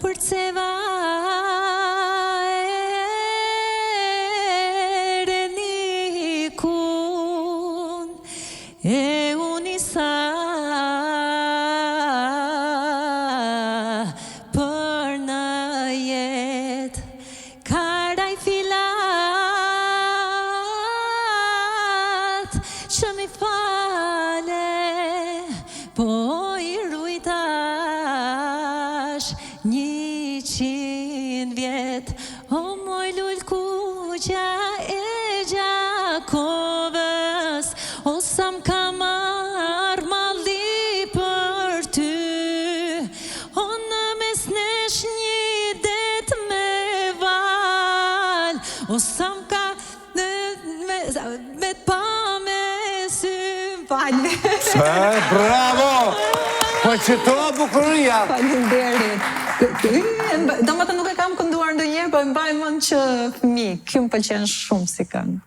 përceva Erenikun E u nisa për në jetë Karajfilat që m'i fale Po i rujtash 100 vjet O moj lulkuqja e Gjakovës O sa m'ka marrë malli për ty O në mes nesh një det me valë O sa m'ka në, me, me pa me sy. Falni. E, bravo! Po që to bukuria. Faleminderit. Do më të nuk e kam kënduar ndonjëherë, po e mbaj mend që fëmijë. Kjo më pëlqen shumë si këngë.